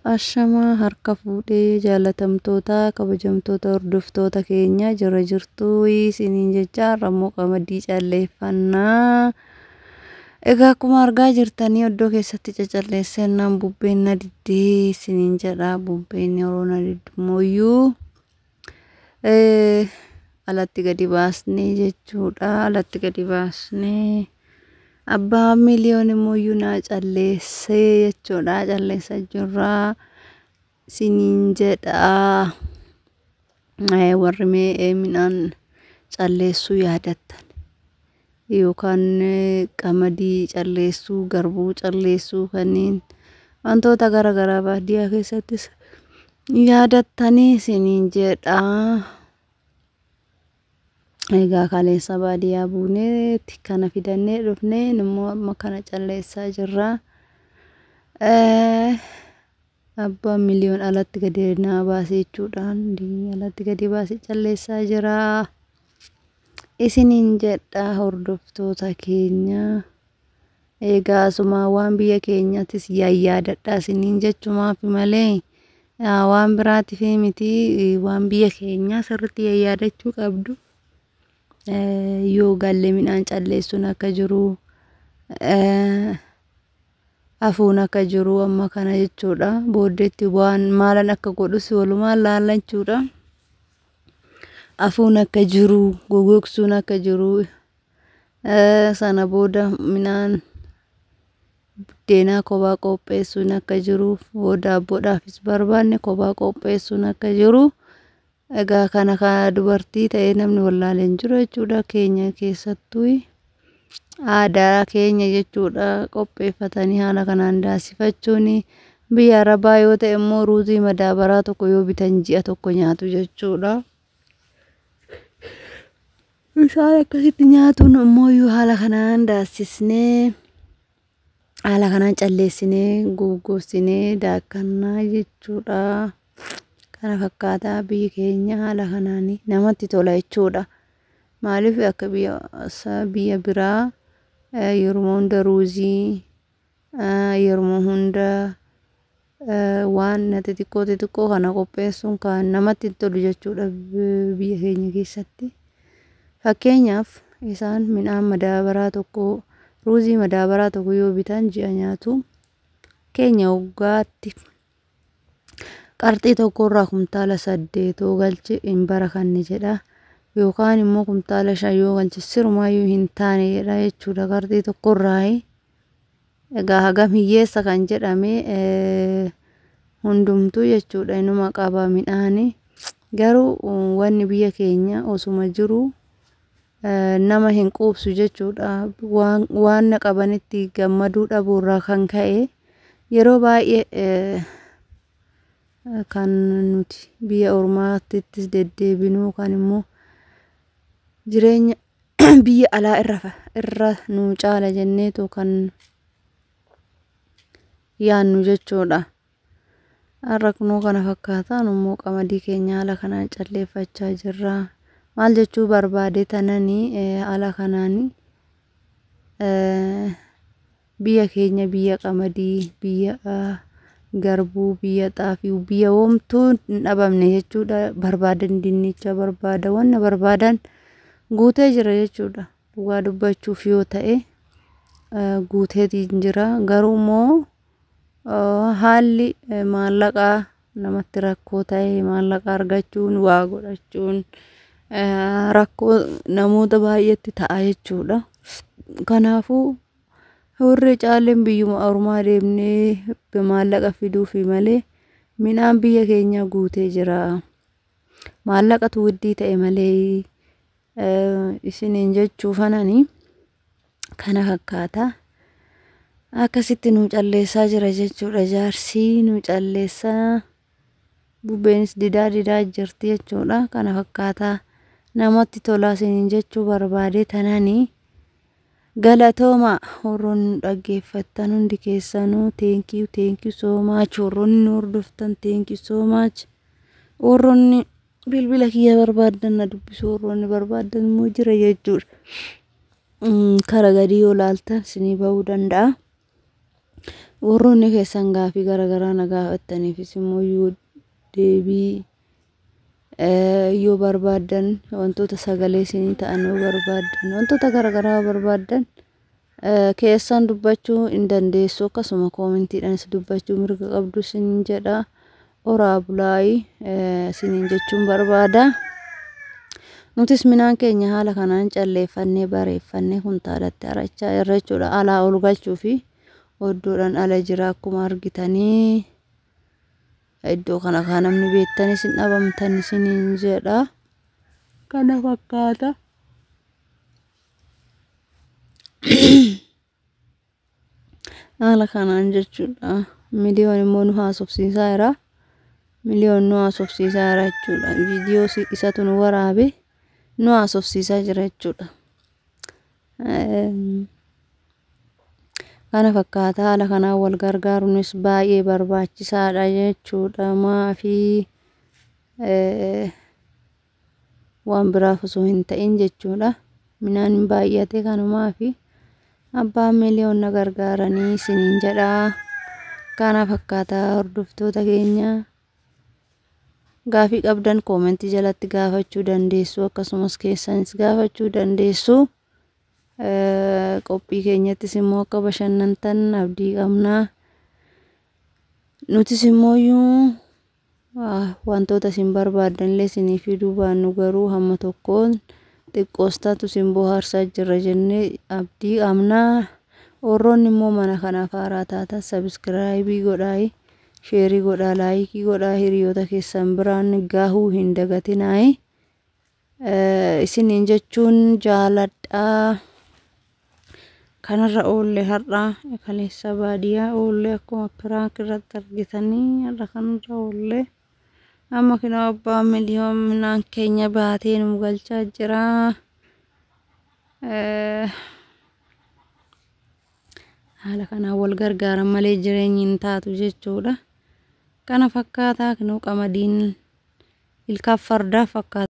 Ashamaa, harka fuudhee, jaalatamtoota, kabajamtoota hordoftoota keenya, jira jirtuu isiniin jecha. Har'a qamadii calleeffannaa. Egaa akkuma argaa jirtanii, iddoo keessatti cacalleessennaan bubbeen na diddee isiniin jedha. Bubbeen yeroo na diddumooyyuu alatti gadi baasnee jechuudha. Alatti gadi baasnee abbaan miliyoon immoo naa calleessee jechuudha. Calleessaa jirra isiniin jedha. Warri mee midhaan calleessuu yaadattan yookaan qamadii calleessuu, garbuu calleessuu, kanneen wantoota garaagaraa baadiyyaa keessattis yaadattanii isiniin jedha. Egaa kaleessa baadiyyaa buuneeti kana fidannee dhufnee, immoo amma kana calleessaa jirra. Abbaan miliyoon alatti gadi naa baasee jechuudhaan alatti gadi baasee calleessaa jira. Isiniin jedha, hordoftoota keenya. Egaa asuma waan biyya keenyattis yaadadha isiniin jechumaaf malee waan biraatiif miti, waan biyya keenyaa sirriitti yaadachuu qabdu. Yoo galle midhaan calleessuun akka jiru, afuun akka jiru amma kana jechuudha. Booddeetti waan maalan akka godhus walumaan laalla jechuudha. Afuun akka jiru, gogogsuun akka jiru, sana booda midhaan buddeenaa kophaa qopheessuun akka jiru, yoo daabboodhaafis barbaanne kophaa qopheessuun akka jiru. Egaa kana dubartii ta'ee namni wallaalee hin jiru jechuudha. Keenya keessattuu aadaa keenya jechuudha, qopheeffatanii haala kanaan daasifachuun. Biyya arabaa yoo ta'e immoo ruuzii madaabaraa tokko yoo bitan ji'a tokko nyaatu jechuudha. Isaan akkasitti nyaatuun immoo haala kanaan daasisnee, haala kanaan calleessinee, goggossinee daakkannaa jechuudha. Kana fakkaataa biyyi keenya haala kanaan namatti tola jechuudha. Maaliif, akka biyya biraa yeroo hunda ruuzii, yeroo hunda waan xixiqqoo xixiqqoo kana qopheessuun kan namatti hin tolu jechuudha biyya keenya keessatti. Fakkeenyaaf, isaan midhaan madaabaraa tokko, ruuzii madaabaraa tokko yoo bitan ji'a nyaatu. Keenya waggaatti qarxii tokkorraa kumtaala 8 yoo galche hin barakanne jedha. Yookaan immoo kumtaala 5 yoo galche sirumaayyuu hin taane jedha jechuudha qarxii tokkorraayi. Egaa hagam hiyyeessa kan jedhame hundumtuu jechuudha inuma qaba midhaani. Garuu wanni biyya keenya osuma jiru nama hin quubsu jechuudha. Waan qabanitti gammaduu dhabuurraa kan ka'e yeroo baay'ee kan nuti biyya ormaattis deddeebinu, kan immoo jireenya biyya alaa irra nu caala jenneetu kan yaannu jechuudha. Har'a kunoo kana fakkaataan immoo qamadii keenya haala kanaan calleeffachaa jirra. Maal jechuu barbaade tananii, haala kanaan biyya keenya, biyya qamadii, biyya garbuu, biyya xaafii, biyya homtuu hin dhabamne jechuudha. Barbaadan dinnicha barbaada, wanna barbaadan guutee jira jechuudha. Dhugaa dubbachuuf yoo ta'e guuteetiin jira. Garuu immoo haalli maallaqaa namatti rakkoo ta'e, maallaqa argachuun, waa godhachuun rakkoo namoota baay'eetti ta'a jechuudha. Kanaafuu warri caaleen biyyuma ormaa deemnee maallaqa fiduufi malee midhaan biyya keenyaa guutee jira. Maallaqatu widdii ta'e malee isiniin jechuufanani kana fakkaata. Akkasitti nu calleessaa jira jechuudha, jaarsi nu calleessaa. Bubbeenis didaa didaa jirti jechuudha. Kana fakkaataa namatti tolaa isiniin jechuu barbaade tananii. Galatooma, warroonni nu dhaggeeffattan hundi keessanuu, thank you, thank you so much. Warroonni nu hordoftan, thank you so much. Warroonni bilbila kiyya barbaadan na dubbisu, warroonni barbaadan immoo jira jechuudha. Kara gadii yoo laaltan isinii bahuu danda'a. Warroonni keessan gaafii garaagaraa na gaafattaniifis immoo yoo deebii yoo barbaaddan, wantoota sagalee isinii ta'an yoo barbaaddan, wantoota garaagaraa yoo barbaaddan keessan dubbachuu hin dandeessu. Akkasuma koomentiidhaanis dubbachuu mirga qabdu isiniin jedha. Oraa bulaayii isiniin jechuun barbaada. Nutis midhaan keenya haala kanaan calleeffannee bareeffannee kuntaalatti harachaa jirra jechuudha. Alaa ol galchuu fi oddoodhaan ala jira akkuma argitanii. Iddoo kana kan namni beektanis hin dhabamtan isiniin jedha. Kana fakkaata. Haala kanaan jechuudha. Miliyoon immoo nu haasofsiisaa jira. Miliyoon nu haasofsiisaa jira jechuudha. Viidiyoo isatu nu waraabe nu haasofsiisaa jira jechuudha. Kana fakkaata. Haala kanaan wal gargaaruunis baay'ee barbaachisaadha jechuudha. Maafi waan biraaf osoo hin ta'in jechuudha. Midhaan hin baay'ate kanumaafi abbaan miliyoon na gargaaranii isiniin jedha. Kana fakkaata hordoftoota keenya. Gaafii qabdan koomentii jalatti gaafachuu dandeessu, akkasumas keessanis gaafachuu dandeessu. Qophii keenyattis immoo akka bashannantan abdii qabna. Nutis immoo wantoota isin barbaaddan illee isinii fiduu baannu garuu hamma tokkoon xiqqoos taatu isin bohaarsaa jirra jennee abdii qabna. Warroonni immoo mana kanaaf haaraa taatan sabiskiraayibii godhaayi, sheerii godhaa, laayikii godhaa, hiriyoota keessan biraan gahuu hin dagatinaayi. Isiniin jechuun jaaladhaa. Kanarra oolle har'a kaleessa baadiyyaa oolle akkuma piraank irratti argitanii har'a kanarra oolle. Amma kinoo abbaa miliyoon midhaan keenya baatee nu galchaa jira. Haala kanaan wal gargaaran malee jireenyi hin taatu jechuudha. Kana fakkaataa kinoo qamadiin ilkaan fardaa fakkaata.